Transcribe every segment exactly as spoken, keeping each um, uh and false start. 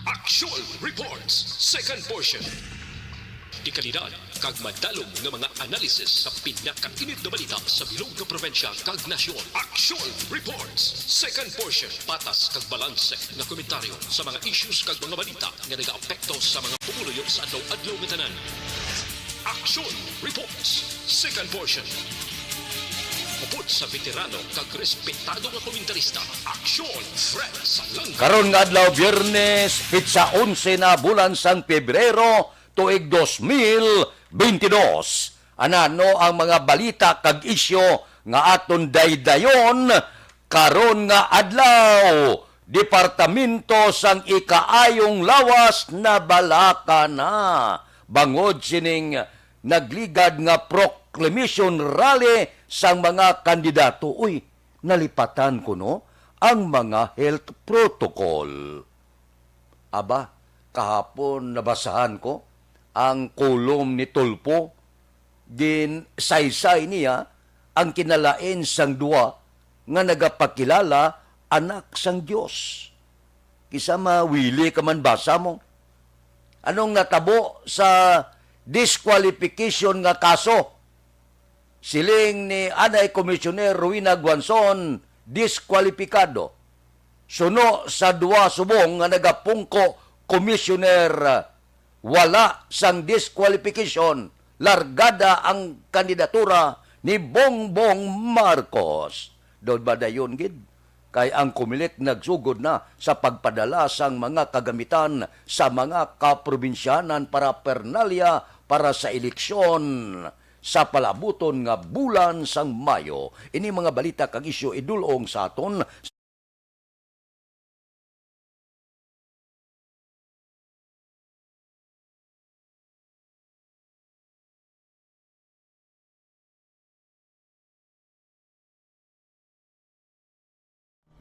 Action Reports, second portion. Dekalidad kag madalom nga mga analisis sa pinakainit nga balita sa bilog nga probinsya kag nasyon. Action Reports, second portion. Patas kag balanse nga komentaryo sa mga issues kag mga balita nga nagaapekto sa mga pumuluyo sa adlaw-adlaw nga tanan. Action Reports, second portion. Upod sa veterano kag respetado nga komentarista, Action Fred Salangga. Karon nga adlaw, Biyernes, petsa onse na, bulan sang Pebrero, tuig dos mil bentidós. Anano ang mga balita kag isyu nga aton daydayon karon nga adlaw? Departamento sang Ikaayong Lawas nabalaka na bangod sining nagligad nga proclamation rally sang mga kandidato. Uy, nalipatan kuno ang mga health protocol. Aba, kahapon nabasahan ko ang kolom ni Tulfo. Ginsaysay niya ang kinalain sang duha nga nagapakilala anak sang Dios. Kisa mawili ka man basa mo. Anong natabo sa disqualification nga kaso? Siling ni anay Komisyoner Rowena Guanzon, diskwalipikado. Suno sa duha subong nga nagapungko, Komisyoner, wala sang disqualification, largada ang kandidatura ni Bongbong Marcos. Daw ba dayon gid? Kay ang Comelec nagsugod na sa pagpadala sang mga kagamitan sa mga kaprobinsyanan, paraphernalia para sa eleksyon sa palaabuton nga bulan sang Mayo. Ini mga balita kag isyu idul-ong sa aton.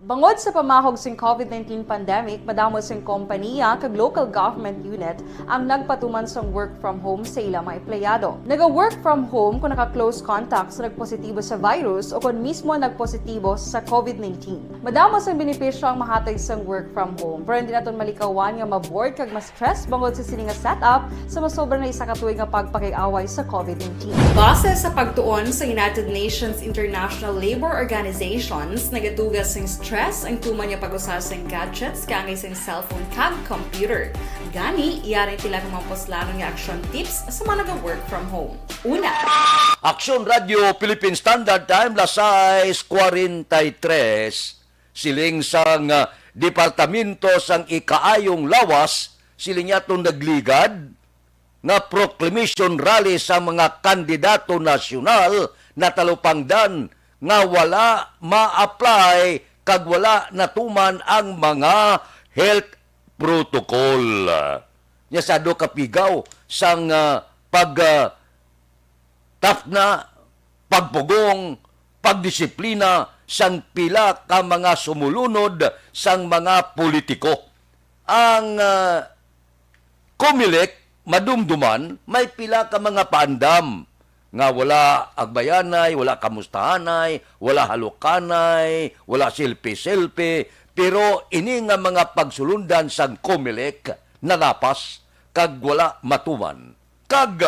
Bangod sa pamahog sing covid nineteen pandemic, madamo sing kompaniya kag local government unit ang nagpatuman sang work from home sa ila mga empleyado. Naga-work from home kon naka-close contact sa nagpositibo sa virus o kon mismo nagpositibo sa covid nineteen. Madamo sang benepisyo ang mahatag sang work from home, pero hindi naton malikawan nga ma-bored kag ma-stress bangod sa sini nga setup sa masobra na isa ka tuig nga pagpakig-away sa covid nineteen. Base sa pagtuon sa United Nations International Labour Organizations, nagaduga sing stress ang tuman nga pag-usa sing gadgets kaangay sing cellphone kag computer. Gani, yari ang pila ka mga puslanon nga action tips sa mga naga-work from home. Una, Action Radio Philippine Standard Time, las sais cuarenta y tres. Siling sang, ah, Departamento sang Ikaayong Lawas, siling niya itong nagligad nga proclamation rally sa mga kandidato nasyonal natalupangdan nga wala ma-apply kag wala natuman ang mga health protocol. Nya sa duha ka pigaw sang, ah, pag, ah, tapna, pagpugong, pagdisiplina sang pila ka mga sumulunod sang mga politiko. Ang, ah, Comelec, madumduman, may pila ka mga paandam nga wala agbayanay, wala kamustahanay, wala halukanay, wala selfie-selfie, pero ini nga mga pagsulundan sang Comelec nalapas kag wala matuman. Kag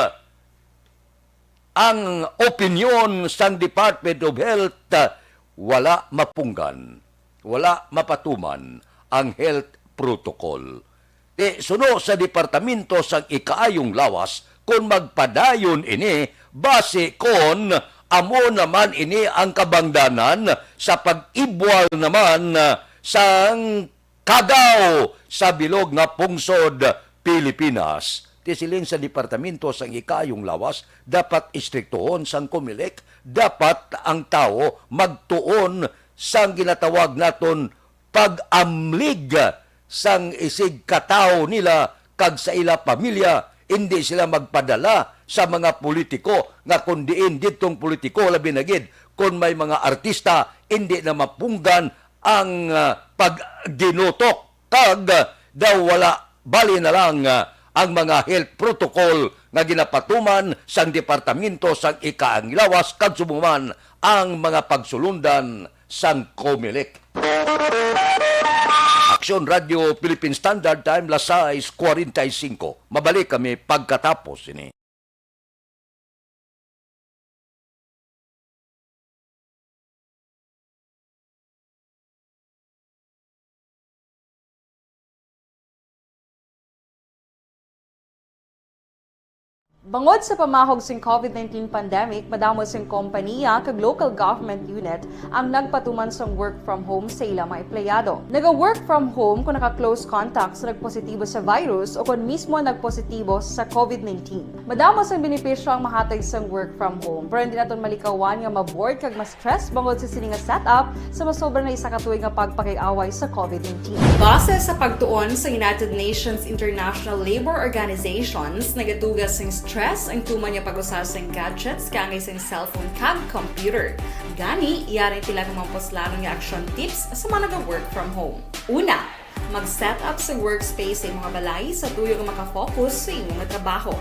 ang opinyon sang Department of Health, ah, wala mapunggan, wala mapatuman ang health protocol. Ti suno sa Departamento sang Ikaayong Lawas, kon magpadayon ini, basi kon amo naman ini ang kabangdanan sa pag-ibwal naman, ah, sang kagaw sa bilog nga pungsod Pilipinas. Ti siling sa Departamento sang Ikaayong Lawas, dapat istriktuhon sang Comelec, dapat ang tawo magtuon sang ginatawag naton pag-amlig sang isig katawo nila kag sa ila pamilya, indi sila magpadala sa mga politiko nga kon diin didtong politiko, labi na gid kon may mga artista, indi na mapunggan ang, ah, pagginutok kag, ah, daw wala, bali na lang, ah, ang mga health protocol nga ginapatuman sang Departamento sang Ikaayong Lawas kag subong man ang mga pagsulundan sang Comelec. Aksyon Radio Philippine Standard Time, las sais cuarenta y cinco. Mabalik kami pagkatapos sini. Bangod sa pamahog sing covid nineteen pandemic, madamo sing kompaniya kag local government unit ang nagpatuman sang work from home sa ila mga empleyado. Naga-work from home kung naka-close contact sa nagpositibo sa virus o kon mismo nagpositibo sa covid nineteen. Madamo sang benepisyo ang mahatag sang work from home, pero hindi naton malikawan nga ma-bored kag ma-stress bangod sa sini nga setup sa masobra na isa ka tuig nga pagpakig-away sa covid nineteen. Base sa pagtuon sa United Nations International Labour Organizations, nagatuga sing stress ang tuman nga pag-usa sang gadgets kaangay sang cellphone kag computer. Gani, yari pila ka mga puslanon nga action tips sa mga naga-work from home. Una, mag-set up sa workspace sa imong balay sa tuyo nga makafocus sa imo nga trabaho.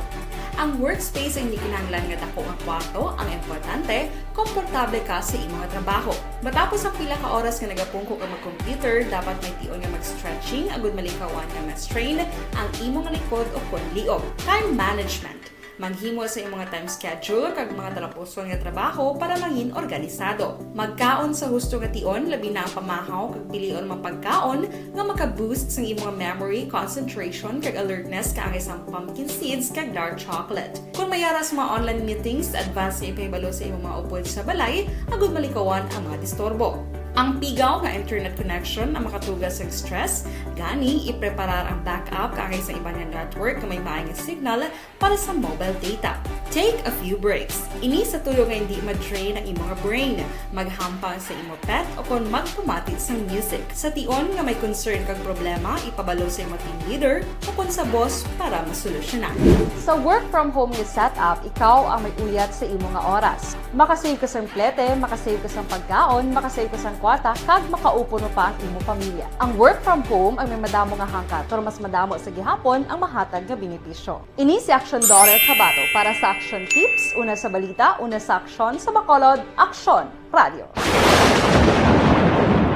Ang workspace ay hindi kinahanglan nga dako nga kwarto ang importante, komportable ka sa imo nga trabaho. Matapos ang pila ka oras nga nagapungko ka mag-computer, dapat may tion nga mag-stretching agud malikawan nga ma-strain ang imo nga likod o kon liog. Time management. Maghimo sa imong nga time schedule kag mga talapuson nga trabaho para mangin organisado. Magkaon sa husto nga tion, labi na ang pamahaw kag pilion mga pagkaon nga maka-boost sang imong memory, concentration, kag alertness kaangay sang pumpkin seeds kag dark chocolate. Kung may ara sa mga online meetings, advance nga ipahibalo sa imong mga upod sa balay agud malikawan ang mga disturbo. Ang pigaw nga internet connection ang makatuga sa stress, gani ipreparar ang backup kaangay sa iban nga network nga may maay nga signal para sa mobile data. Take a few breaks. Ini sa tuyo nga hindi ma-drain ang imong brain. Maghampang sa imo pet o kon magpamati sang music. Sa tion nga may concern kag problema, ipabalo sa imo team leader o kon sa boss para masolusyonan. Sa work from home nga setup, ikaw ang may uyat sa imo nga oras. Makasave ka sang plete, makasave ka sang pagkaon, makasave ka sang kwarta, kag makaupo pa ang imo pamilya. Ang work from home ang may madamo nga hangkat, pero mas madamo sa gihapon ang mahatag nga benepisyo. Ini si Aksyon Daughter Kabato para sa Aksyon Tips, una sa balita, una sa aksyon, sa Bacolod, Aksyon Radio.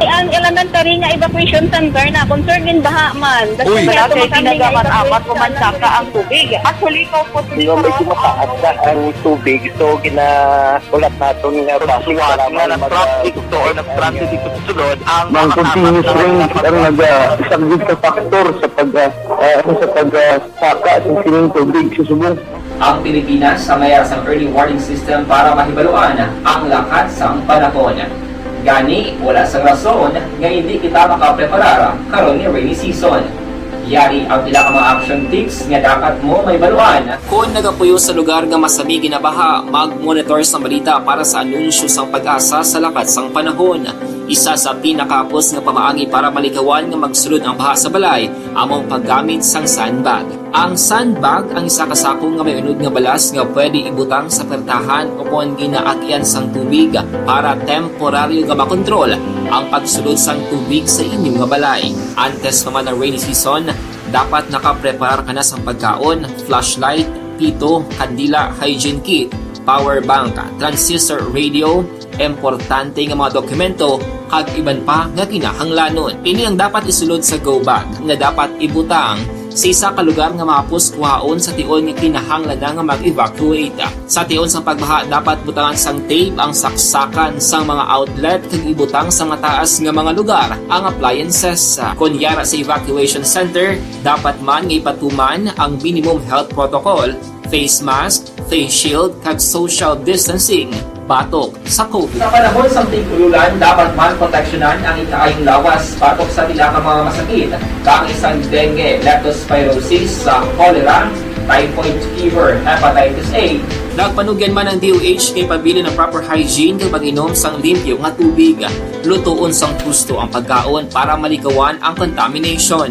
Ang elementary nga evacuation center na, concern in baha man. Uy. Wala kay ginagamat-amat, kumansaka ang tubig. Actually, ikaw po, Hindi, medyo mataas na ang tubig. So, gina-, ulat naton nga base para nga mag-, nag-traffic to or nag-transit dito sa sulod, ang Ang mga continuous kasama rain ang naga-, isang big factor sa pag, ah, ah, sa pag, ah, saka sa sining tubig sa subong. Ang Pilipinas ang may sang early warning system para mahibaluan ang lakat sang panahon. Gani, wala sang rason nga hindi kita makapreparar karon nga rainy season. Yari ang pila ka mga action tips nga dapat mo mahibaluan. Kon nagapuyo sa lugar nga masami ginabaha, mag-monitor sang balita para sa anunsyo sang PAGASA sa lakat sang panahon. Isa sa pinakahapos nga pamaagi para malikawan nga magsulod ang baha sa balay amo ang paggamit sang sandbag. Ang sandbag ang isa ka sako nga may unod nga balas nga pwede ibutang sa pertahan o kon ginaagian sang tubig para temporaryo nga makontrol ang pagsulod sang tubig sa inyo nga balay. Antes pa man ang rainy season, dapat nakapreparar ka na sang pagkaon, flashlight, pito, kandila, hygiene kit, power bank, transistor radio, importante nga mga dokumento, kag iban pa nga kinahanglanon. Ini ang dapat isulod sa go bag nga dapat ibutang sa isa ka lugar nga mahapos kuhaon sa tion nga kinahanglan na nga mag-evacuate. Sa tion sang pagbaha, dapat butangan sang tape ang saksakan sang mga outlet kag ibutang sa mataas nga mga lugar ang appliances. Kon yara sa evacuation center, dapat man nga ipatuman ang minimum health protocol, face mask, face shield, kag social distancing batok sa covid. Sa panahon sang tig-ululan, dapat man proteksyonan ang ikaayong lawas batok sa pila ka mga masakit, kaangay sang dengue, leptospirosis, sa cholera, typhoid fever, hepatitis A. Nagpanugyan man ang D O H kay pabilin ang proper hygiene kag pag-inom sang limpyo nga tubig. Lutoon sang husto ang pagkaon para malikawan ang contamination.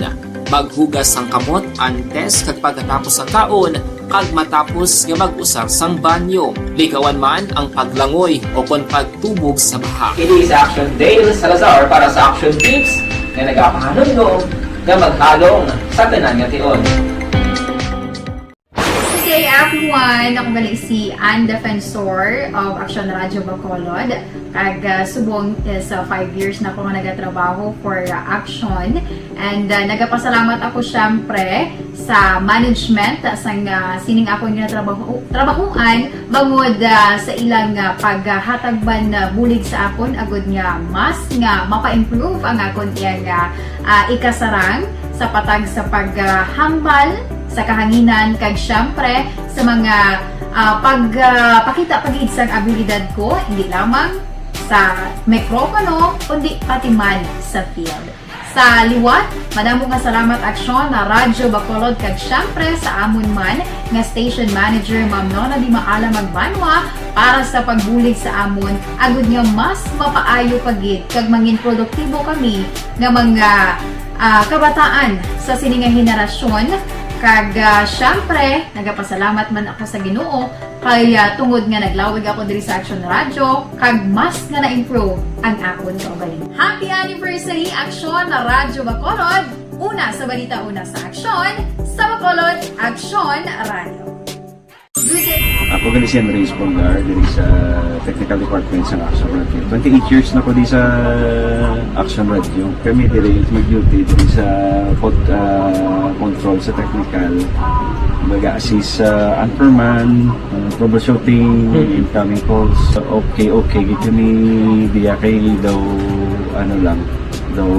Maghugas sang kamot antes kag pagkatapos sang kaon kag matapos nga mag-usar sang banyo. Likawan man ang paglangoy o kon pagtubog sa baha. Ini si Action Dale Salazar para sa Action Tips nga nagapahanumdom nga maghalong sa tanan nga tion. Sa C I F One, ako gali si Ann Defensor of Action Radio Bacolod. Kag, ah, subong is, ah, five years na ako nga nagatrabaho for, ah, Action. And, ah, nagapasalamat ako, syempre, sa management, ah, sang, ah, sining akon nga trabaho, trabahuan, bangod, ah, sa ilang, ah, paghatag man, ah, bulig sa akon, agud nga mas nga mapa-improve ang akon iyang, ah, ah, ikasarang sa patag sa paghambal sa kahanginan, kag syempre sa mga, ah, pag, ah, pakita pa gid sang abilidad ko, hindi lamang sa mikropono, kundi pati man sa field. Sa liwat, madamo nga salamat, Aksyon, na Radyo Bacolod, kag syempre sa amon man nga station manager, Ma'am Nona Di Maala Magbanwa, para sa pagbulig sa amon, agud nga mas mapaayo pa gid kag mangin produktibo kami nga mga, ah, kabataan sa sini nga henerasyon. Kag, ah, syempre, nagapasalamat man ako sa Ginoo kay, ah, tungod nga naglawig ako diri sa Action Radio, kag mas nga na-improve ang akon kaugalingon. Happy anniversary, Action Radyo Bacolod! Una sa balita, una sa aksyon, sa Bacolod, Action Radio. Ako gali si Andres Polgar, diri sa Technical Department sa Action Radio. Twenty-eight years na ko di sa Action Radio. Kami diri mag-duty diri sa pod-, ah, control sa technical. Mag-assist sa anchorman, ah, troubleshooting, Mm. incoming calls. Okay, okay. Gito ni diya kay daw, ano lang, daw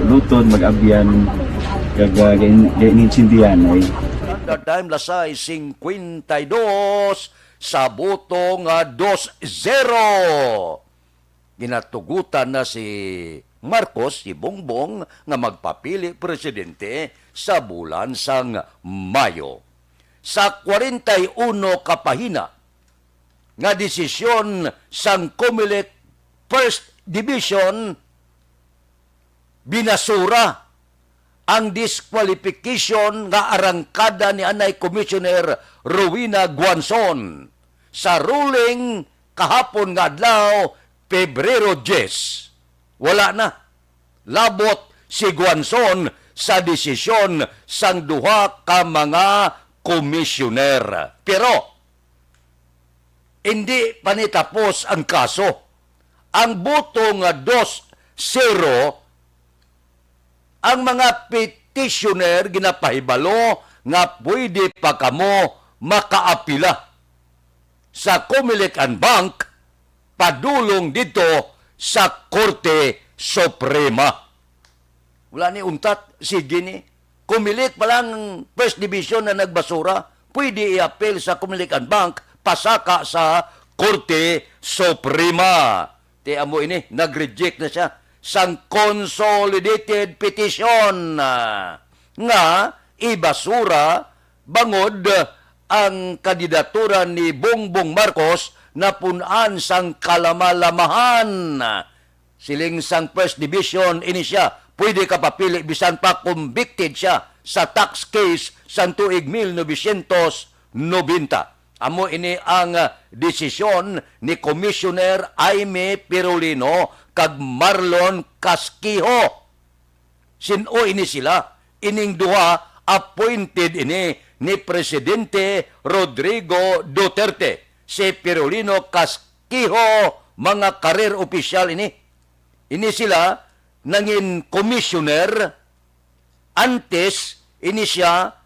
lutod, mag-abyan, kag, ah, gain-, gain-, insindihan ay. Standard Time, las sais cincuenta y dos, sa boto nga dos zero. Ginatugutan na si Marcos, si Bongbong, nga magpapili presidente sa bulan sang Mayo. Sa kwarenta y uno ka pahina nga desisyon sang Comelec First Division, binasura ang disqualification nga arangkada ni anay Commissioner Rowena Guanzon sa ruling kahapon nga adlaw, Pebrero diyes. Wala na. Labot si Guanzon sa desisyon sang duha ka mga komisyoner. Pero, hindi pa ni tapos ang kaso. Ang boto nga dos zero, ang mga petitioner ginapahibalo nga pwede pa kamo makaapila sa Comelec en banc padulong didto sa Korte Suprema. Wala ni untat, sige ni. Comelec pa lang, First Division na nagbasura, pwede i-appeal sa Comelec en banc, pasaka sa Korte Suprema. Ti amo ini, nag-reject na siya sang consolidated petition, ah, nga ibasura bangod ang kandidatura ni Bongbong Marcos napun-an sang kalamalamahan. Siling sang First Division, ini siya pwede kapapili bisan pa convicted siya sa tax case sang tuig mil novecientos nobenta. Amo ini ang, ah, desisyon ni Commissioner Imee Perolino kag Marlon Casquijo. Sin-o ini sila? Ining duha appointed ini ni Presidente Rodrigo Duterte. Si Perolino Casquijo, mga career official ini. Ini sila nangin commissioner. Antes, ini sia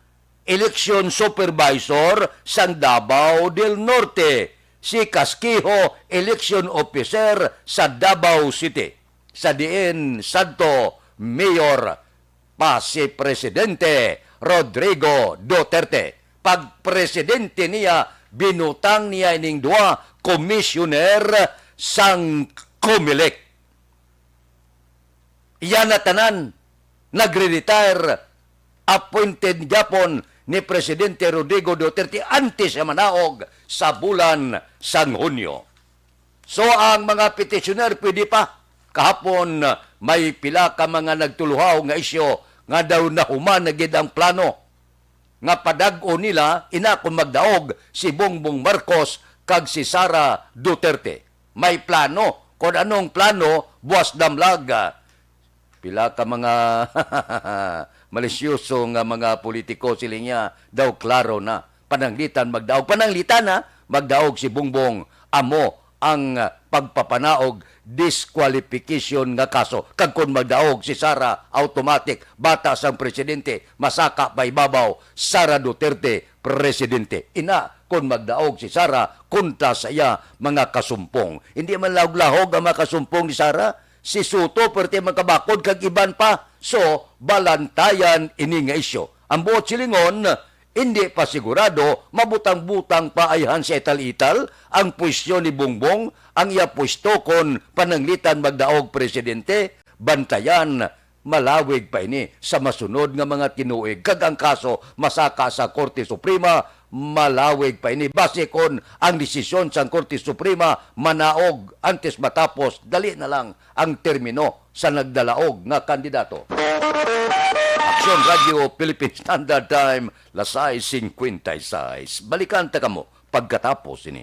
election supervisor sang Davao del Norte, si Casquijo, election officer sa Davao City, sa diin sadto mayor pa si Presidente Rodrigo Duterte. Pagpresidente niya, binutang niya ining duha commissioner sang Comelec. Iya na tanan nagre-retire, appointed gyapon ni Presidente Rodrigo Duterte antes siya manaog sa bulan sang Hunyo. So, ang mga petitioner pwede pa. Kahapon, may pila ka mga nagtuluhaw nga isyu nga daw nahuman na gid ang plano nga padag-on nila ina kon magdaog si Bongbong Marcos kag si Sara Duterte. May plano. Kon anong plano, buas damlag. Pila ka mga malisyoso nga mga politiko, siling niya, daw klaro na. Pananglitan magdaog. Pananglitan, ha? Magdaog si Bongbong, amo ang, ah, pagpapanaog, disqualification nga kaso. Kag kon magdaog si Sara, automatic, bata sang presidente, masaka pa ibabaw, Sara Duterte, presidente. Ina, kon magdaog si Sara kontra sa iya mga kasumpong. Hindi man lahog-lahog ang mga kasumpong ni Sara. Si Soto, perte magkabakod kag iban pa. So, balantayan ini nga isyu. Ang buot silingon, hindi pa sigurado, mabutang-butang pa ayhan sa ital-ital ang pwesto ni Bongbong, ang iya pwesto kon pananglitan magdaog presidente, bantayan, malawig pa ini sa masunod nga mga tinuig, kag ang kaso masaka sa Korte Suprema, malawig pa ini. Basi kon ang desisyon sang Korte Suprema manaog antes matapos, dali na lang ang termino sa nagdalaog nga kandidato. Aksyon Radio, Philippine Standard Time, las sais cincuenta y seis. Balikan ta kamo pagkatapos sini.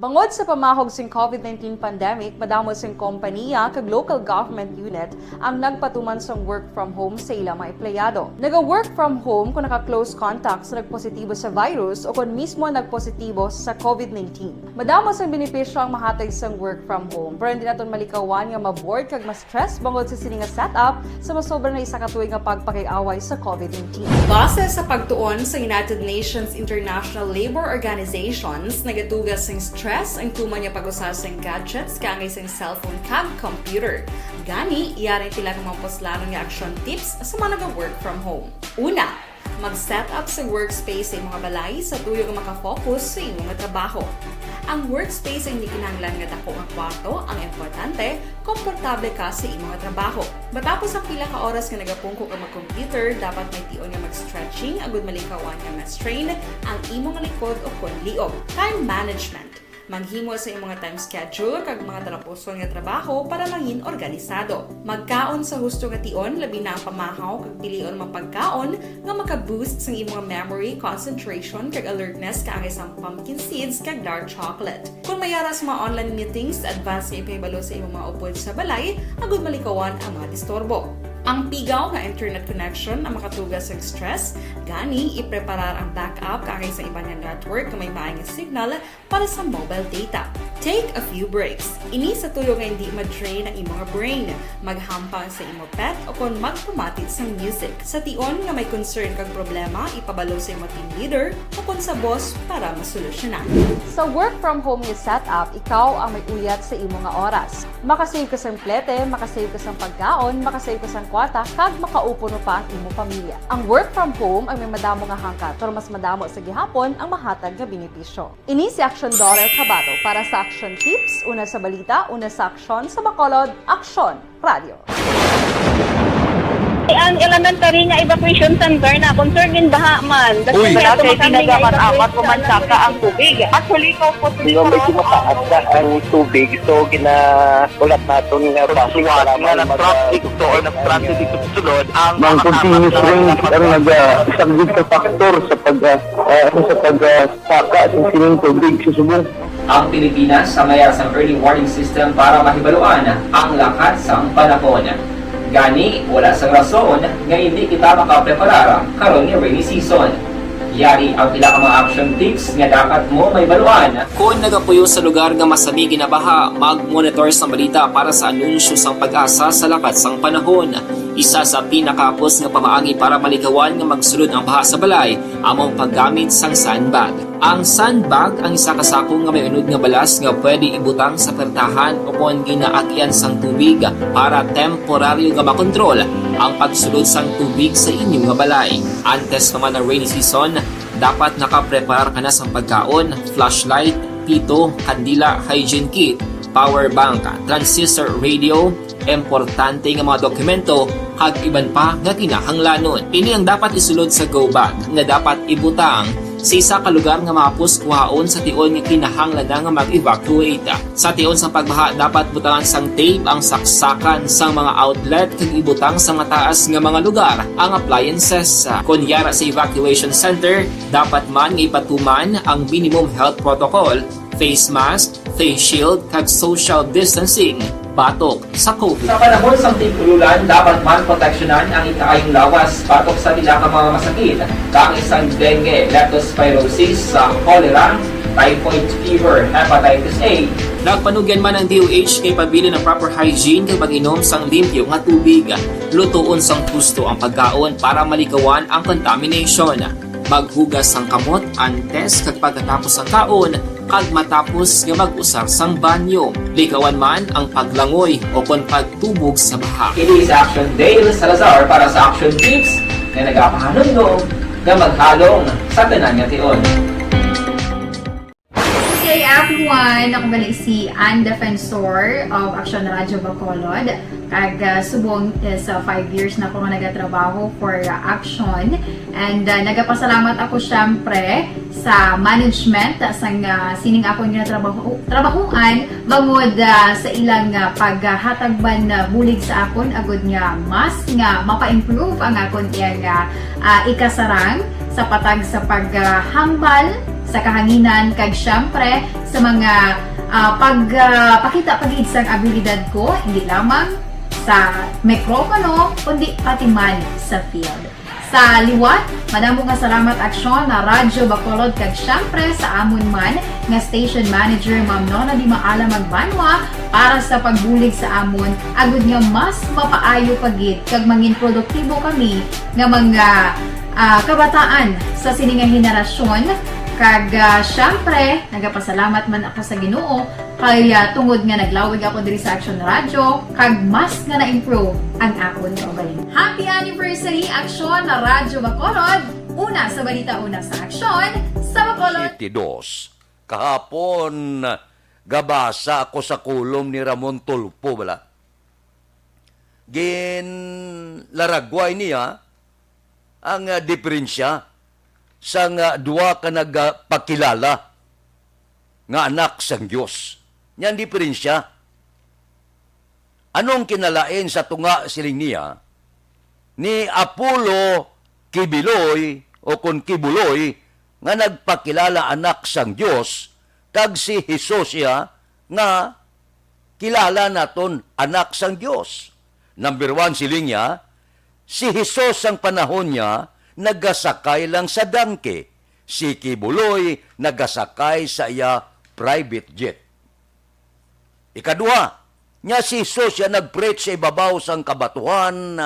Bangod sa pamahog sing COVID nineteen pandemic, madamo sing kompaniya kag local government unit ang nagpatuman sang work from home sa ila mga empleyado. Naga-work from home kon naka-close contact sa nagpositibo sa virus o kon mismo nagpositibo sa COVID nineteen. Madamo sang benepisyo ang mahatag sang work from home, pero hindi naton malikawan nga ma-bored kag ma-stress bangod sa sini nga setup sa masobra na isa ka tuig nga pagpakig-away sa COVID nineteen. Base sa pagtuon sa United Nations International Labor Organizations, nagatuga sing stress ang tuman nga pag-usa sing gadgets, kaangay sing cellphone kag computer. Gani, yari ang pila ka mga puslanon nga action tips sa mga naga-work from home. Una, mag-set up sa workspace sa imong balay sa tuyo nga makafocus sa imong trabaho. Ang workspace ay hindi kinahanglan nga dako nga kwarto, ang importante, komportable ka sa imong trabaho. Matapos ang pila ka oras nga nagapungko ka mag-computer, dapat may tion nga mag-stretching agud malikawan nga ma-strain ang imong likod o kon liog. Time management. Maghimo sa imong time schedule kag mga talapuson nga trabaho para mangin organisado. Magkaon sa husto nga tion, labi na ang pamahaw kag pilion mga pagkaon nga maka-boost sang imong memory, concentration, kag alertness kaangay sang pumpkin seeds kag dark chocolate. Kon may ara sa mga online meetings, advance nga ipahibalo sa imong mga upod sa balay agud malikawan ang mga disturbo. Ang pigaw nga internet connection ang makatuga sa stress, gani ipreparar ang backup kaangay sa iban nga network nga may maay nga signal para sa mobile data. Take a few breaks. Ini sa tuyo nga hindi ma-drain ang imong brain. Maghampang sa imo pet o kon magpamati sang music. Sa tion nga may concern kag problema, ipabalo sa imo team leader o kon sa boss para masolusyonan. Sa work from home nga setup, ikaw ang may uyat sa imo nga oras. Makasave ka sang plete, makasave ka sang pagkaon, makasave ka sang kwarta, kag makaupo pa ang imo pamilya. Ang work from home ang may madamo nga hangkat, pero mas madamo sa gihapon ang mahatag nga benepisyo. Ini si Action Daughter Kabato para sa Action Tips, una sa balita, una sa aksyon, sa Bacolod, Aksyon Radio. Ang elementary nga evacuation center na concern in baha man. Uy. Wala kay ginagaman-amat, pumansaka ang tubig. Actually, ikaw po, medyo mataas na ang tubig, so ginahulat naton nga basi nga kailangan nag-traffic to or nag-transit ito sulod ang mga continuous rain ang nag-, ah, isang sa factor sa pag, ah, ah, sa pag, ah, saka sa sining tubig sa subong. Ang Pilipinas sa mayara sang early warning system para mahibaluan ang lakat sang panahon. Gani, wala sang rason nga hindi kita makapreparar karon nga rainy season. Yari ang pila ka mga action tips nga dapat mo mahibaluan. Kon nagapuyo sa lugar nga masami ginabaha, mag-monitor sang balita para sa anunsyo sang PAGASA sa lakat sang panahon. Isa sa pinakahapos nga pamaagi para malikawan nga magsulod ang baha sa balay amo ang paggamit sang sandbag. Ang sandbag ang isa ka sako nga may unod nga balas nga pwede ibutang sa pertahan o kon ginaagyan sang tubig para temporaryo nga makontrol ang pagsulod sang tubig sa inyo nga balay. Antes pa man ang rainy season, dapat nakapreparar ka na sang pagkaon, flashlight, pito, kandila, hygiene kit, power bank, transistor radio, importante nga mga dokumento, kag iban pa nga kinahanglanon. Ini ang dapat isulod sa go bag nga dapat ibutang Sa isa ka lugar nga mahapos kuhaon sa tion nga kinahanglan na nga mag-evacuate. Sa tion sang pagbaha, dapat butangan sang tape ang saksakan sang mga outlet kag ibutang sa mataas nga mga lugar ang appliances. Kon yara sa evacuation center, dapat man nga ipatuman ang minimum health protocol, face mask, face shield, kag social distancing batok sa COVID. Sa panahon sang tig-ululan, dapat man proteksyonan ang ikaayong lawas batok sa pila ka mga masakit, kaangay sang dengue, leptospirosis, sa cholera, typhoid fever, hepatitis A. Nagpanugyan man ang D O H kay pabilin ang proper hygiene kag pag-inom sang limpyo nga tubig. Lutoon sang husto ang pagkaon para maligawan ang contamination. Maghugas sang kamot antes kag pagkatapos sang kaon, kag matapos nga mag-usar sang banyo. Ligawan man ang paglangoy o kon pagtubog sa baha. Kini si Action Dale Salazar para sa Action Tips nga nagapahanumdom nga maghalong sa tanan nga tion. Good day, everyone! Ako gali si Ann Defensor of Action Radio Bacolod. Kag, ah, subong, eh, sa five years na ako nga nagatrabaho for, ah, Action. And, ah, nagapasalamat ako, syempre, sa management, ah, sang, ah, sining akon nga trabaho, trabahuan, bangod, ah, sa ilang, ah, paghatag man, ah, bulig sa akon, agud nga mas nga mapa-improve ang akon iyang, ah, ah, ikasarang sa patag sa paghambal sa kahanginan, kag siyempre sa mga, ah, pag, ah, pakita pa gid sang abilidad ko, hindi lamang sa mikropono, kundi pati man sa field. Sa liwat, madamo nga salamat, Aksyon, na Radyo Bacolod, kag siyempre sa amon man nga station manager, Ma'am Nona Di Maala Magbanwa, para sa pagbulig sa amon, agud nga mas mapaayo pa gid kag mangin produktibo kami nga mga, ah, kabataan sa sini nga henerasyon. Kag, ah, siyempre, nagapasalamat man ako sa Ginoo kay, ah, tungod nga naglawig ako diri sa Action Radio, kag mas nga na-improve ang akon kaugalingon. Happy anniversary, Action na Radyo Bacolod! Una sa balita, una sa aksyon, sa Bacolod. City dos. Kahapon, gabasa ako sa kolom ni Ramon Tulfo, bala. Ginlaragway niya ang, ah, diferensya sang, ah, duha ka nagapakilala nga anak sang Dios. Nya ang diferensya, anong kinalain sa tunga, siling niya, ni Apollo Kibiloy o kon Kibuloy nga nagpakilala anak sang Dios, kag si Jesus iya nga kilala naton anak sang Dios? Number one, siling niya, si Jesus sang panahon niya nagasakay lang sa dangke. Si Kibuloy nagasakay sa iya private jet. Ikaduha, nya si Jesus iya nag-preach sa ibabaw sang kabatuhan.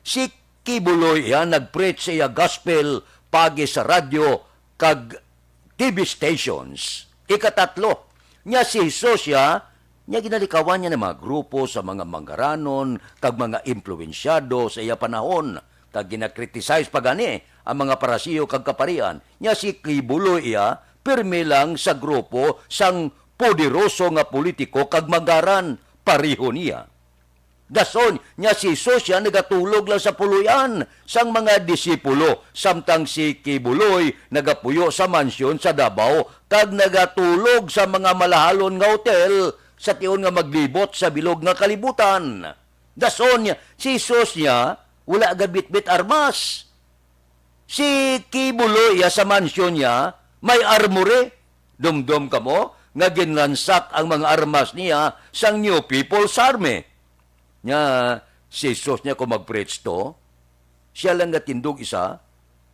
Si Kibuloy iya nag-preach sa iya gospel pagi sa radyo kag T V stations. Ikatatlo, nya si Jesus iya, nya ginalikawan niya ang mga grupo sa mga manggaranon kag mga impluwensyado sa iya panahon, kag ginakritisize pa gani ang mga Pariseo kag kaparian. Nya si Kibuloy iya, pirmi lang sa grupo sang poderoso nga politiko kag manggaran pareho niya. Dason, nya si Jesus iya nagatulog lang sa puloy-an sang mga disipulo, samtang si Kibuloy nagapuyo sa mansyon sa Davao kag nagatulog sa mga malahalon nga hotel sa tion nga maglibot sa bilog nga kalibutan. Dason, nya si Jesus iya wala gabitbit armas. Si Kibuloy iya sa mansyon niya may armory. Dumdom kamo nga ginransak ang mga armas niya sang New People's Army. Nya, si Jesus niya kung mag-preach to, siya lang nga tindog isa,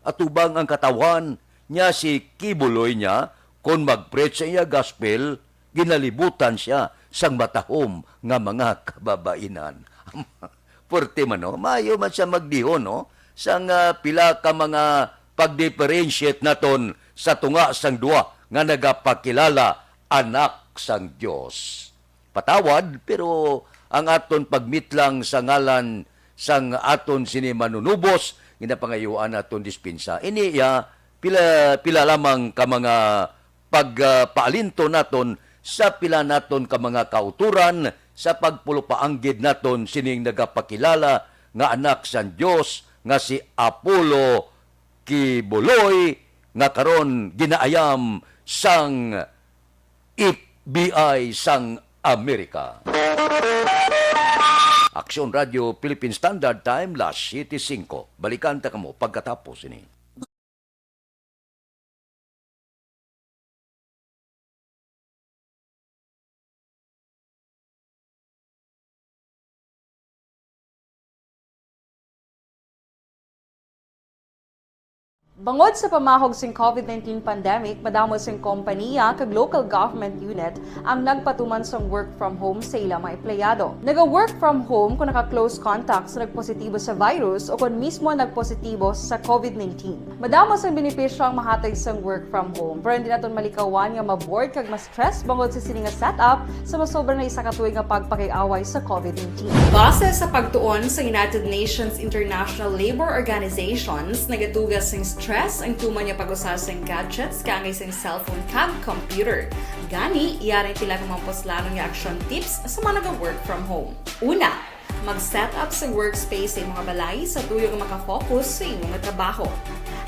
atubang ang katawhan niya si Kibuloy niya, kung mag-preach sa iya gospel, ginalibutan siya sang matahom nga mga kababainan. Puwerte man, no? Maayo man siya magdihon, no? Sang, ah, pila ka mga pag-differentiate naton sa tunga sang duha nga nagapakilala anak sang Dios. Patawad, pero ang aton pagmitlang sa ngalan sang aton sini Manunubos, ginapangayuan naton dispensa. Ini iya, pila, pila lamang ka mga pag, ah, paalinto naton sa pila naton ka mga kauturan sa pagpulupaanggid naton sining nagapakilala nga anak sang Dios nga si Apollo Kibuloy nga karon ginaayam sang F B I sang Amerika. Aksyon Radio Philippine Standard Time, las siyete singko. Balikan ta kamo pagkatapos ini. Bangod sa pamahog sing covid nineteen pandemic, madamo sing kompaniya kag local government unit ang nagpatuman sang work from home sa ila mga empleyado. Naga-work from home kon naka-close contact sa nagpositibo sa virus o kon mismo nagpositibo sa covid nineteen. Madamo sang benepisyo ang mahatag sang work from home, pero hindi naton malikawan nga ma-bored kag ma-stress bangod sa sini nga setup sa masobra na isa ka tuig nga pagpakig-away sa covid nineteen. Base sa pagtuon sa United Nations International Labour Organizations, nagatuga sing stress ang tuman nga pag-usa sang gadgets kaangay sang cellphone kag computer. Gani, yari ang pila ka mga puslanon nga action tips sa mga naga-work from home. Una, mag-set up sa workspace sa imong balay sa tuyo nga makafocus sa imong trabaho.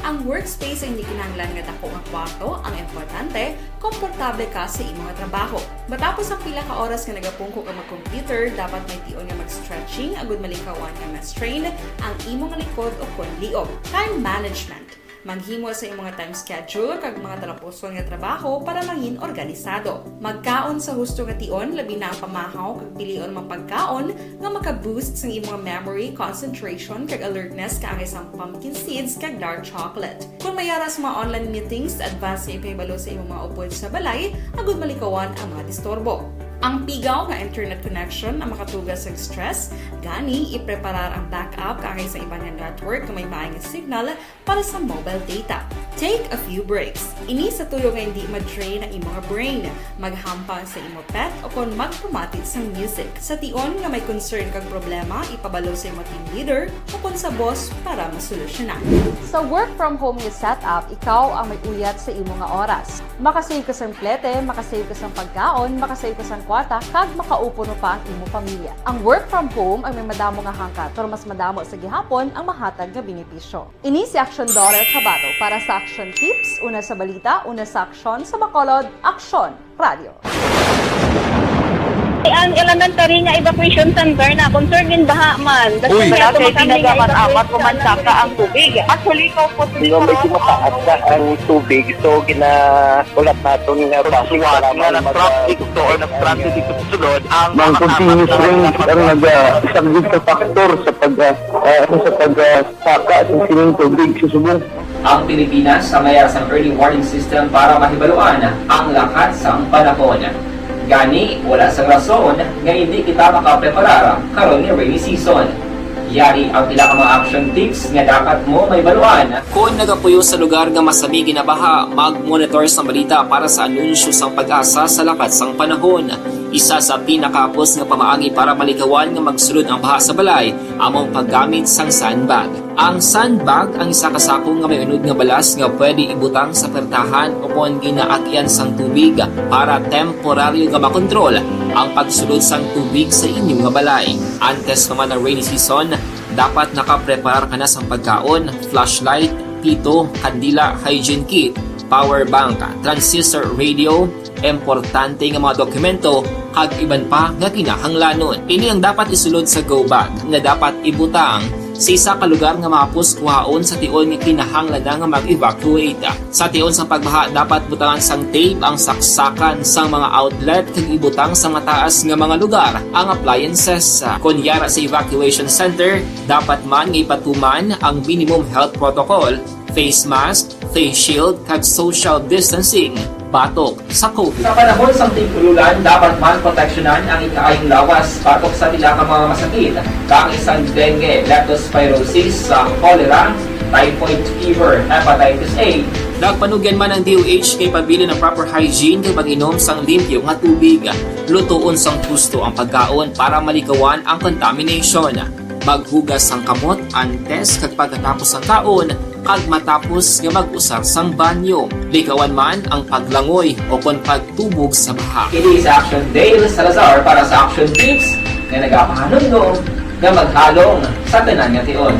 Ang workspace ay hindi kinahanglan nga dako nga kwarto, ang importante, komportable ka sa imong trabaho. Matapos ang pila ka oras nga nagapungko ka mag-computer, dapat may tion nga mag-stretching agud malikawan nga ma-strain ang imong likod o kon liog. Time management. Maghimo sa imong time schedule kag mga talapuson nga trabaho para mangin organisado. Magkaon sa husto nga tion, labi na ang pamahaw kag pilion mga pagkaon nga maka-boost sang imong memory, concentration, kag alertness kaangay sang pumpkin seeds kag dark chocolate. Kung may ara sa mga online meetings, advance nga ipahibalo sa imong mga upod sa balay agud malikawan ang mga disturbo. Ang pigaw nga internet connection ang makatuga sa stress, gani ipreparar ang backup kaangay sa iban nga network nga may maay nga signal para sa mobile data. Take a few breaks. Ini sa tuyo nga hindi ma-drain ang imong brain. Maghampang sa imo pet o kon magpamati sang music. Sa tion nga may concern kag problema, ipabalo sa imo team leader o kon sa boss para masolusyonan. Sa work from home nga setup, ikaw ang may uyat sa imo nga oras. Makasave ka sang plete, makasave ka sang pagkaon, makasave ka sang kwarta, kag makaupuno pa ang imo pamilya. Ang work from home ang may madamo nga hangkat, pero mas madamo sa gihapon ang mahatag nga benepisyo. Ini si Action Daughter Kabato para sa Action Tips, una sa balita, una sa aksyon, sa Bacolod, Aksyon Radio. Ang elementary nga evacuation center na concern in baha man. Uy. Wala kay tinaga man, amat ko man saka ang tubig. Actually, ikaw po, Di ba, medyo mataas na ang tubig, so ginahulat naton nga bus para nga mag-, na-traffic to or na-stranded dito sa sulod ang Ang mga continuous apat na rain ang naga-, isa gid ka factor sa pag, ah, ah, sa pag, ah, saka sa sining tubig sa subong. Ang Pilipinas sa mayar sang early warning system para mahibaluan ang lakat sang panahon. Gani, wala sang rason nga hindi kita makapreparar karon nga rainy season. Yari ang pila ka mga action tips nga dapat mo mahibaluan. Kon nagapuyo sa lugar nga masami ginabaha, mag-monitor sang balita para sa anunsyo sang PAGASA sa lakat sang panahon. Isa sa pinakahapos nga pamaagi para malikawan nga magsulod ang baha sa balay amo ang paggamit sang sandbag. Ang sandbag ang isa ka sako nga may unod nga balas nga pwede ibutang sa pertahan o kon ginaagyan sang tubig para temporaryo nga makontrol ang pagsulod sang tubig sa inyo nga balay. Antes pa man ang rainy season, dapat nakapreparar ka na sang pagkaon, flashlight, pito, kandila, hygiene kit, power bank, transistor radio, importante nga mga dokumento, kag iban pa nga kinahanglanon. Ini ang dapat isulod sa go bag nga dapat ibutang sa isa ka lugar nga mahapos kuhaon sa tion nga kinahanglan na nga mag-evacuate. Sa tion sang pagbaha, dapat butangan sang tape ang saksakan sang mga outlet kag ibutang sa mataas nga mga lugar ang appliances. Kon yara sa evacuation center, dapat man nga ipatuman ang minimum health protocol, face mask, face shield, kag social distancing batok sa covid. Sa panahon sang tig-ululan, dapat man proteksyonan ang ikaayong lawas batok sa pila ka mga masakit, kaangay sang dengue, leptospirosis, sa cholera, typhoid fever, hepatitis A. Nagpanugyan man ang D O H nga ipabilin ang proper hygiene kag pag-inom sang limpyo nga tubig. Lutoon sang husto ang pagkaon para malikawan ang contamination. Maghugas sang kamot antes kag pagkatapos sang kaon, kag matapos nga mag-usar sang banyo. Likawan man ang paglangoy o kon pagtubog sa baha. Kini sa Action Dale Salazar para sa Action Tips nga nagapahanumdom nga maghalong sa tanan nga tion.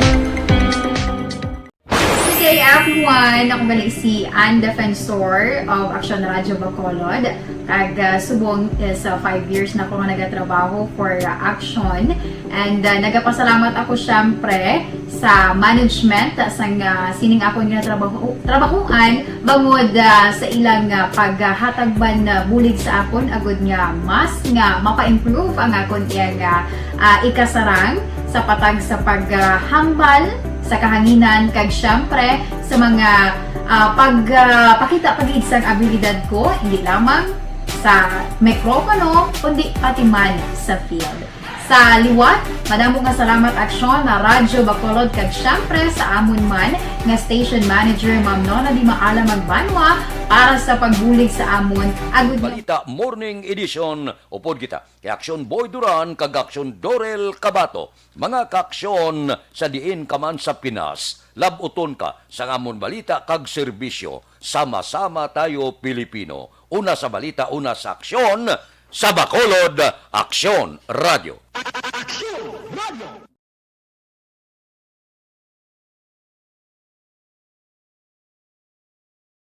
Today, One, ako gali si Ann Defensor of Action Radio Bacolod. Kag ah, subong is ah, five years na ako nga nagatrabaho for ah, Action. And ah, nagapasalamat ako syempre sa management sang ah, sining akon nga trabaho, trabahuan bangod ah, sa ilang ah, paghatag man ah, bulig sa akon agud nga mas nga mapa-improve ang akon iyang ah, ah, ikasarang sa patag sa paghambal sa kahanginan kag syempre sa mga ah, pagpakita pa gid sang abilidad ko, hindi lamang sa mikropono kundi pati man sa field. Sa liwat, madamo nga salamat Aksyon na Radyo Bacolod kag syempre sa amon man nga station manager, Ma'am Nona Di Maala Magbanwa, para sa pagbulig sa amon agud nga Balita Morning Edition, upod kita kay Aksyon Boy Duran kag Aksyon Dorel Cabato. Mga kaaksyon, sa diin ka man sa Pinas, lab-uton ka sa amon balita kag serbisyo. Sama-sama tayo, Pilipino. Una sa balita, una sa aksyon, sa Bacolod, Aksyon Radio. Aksyon Radio.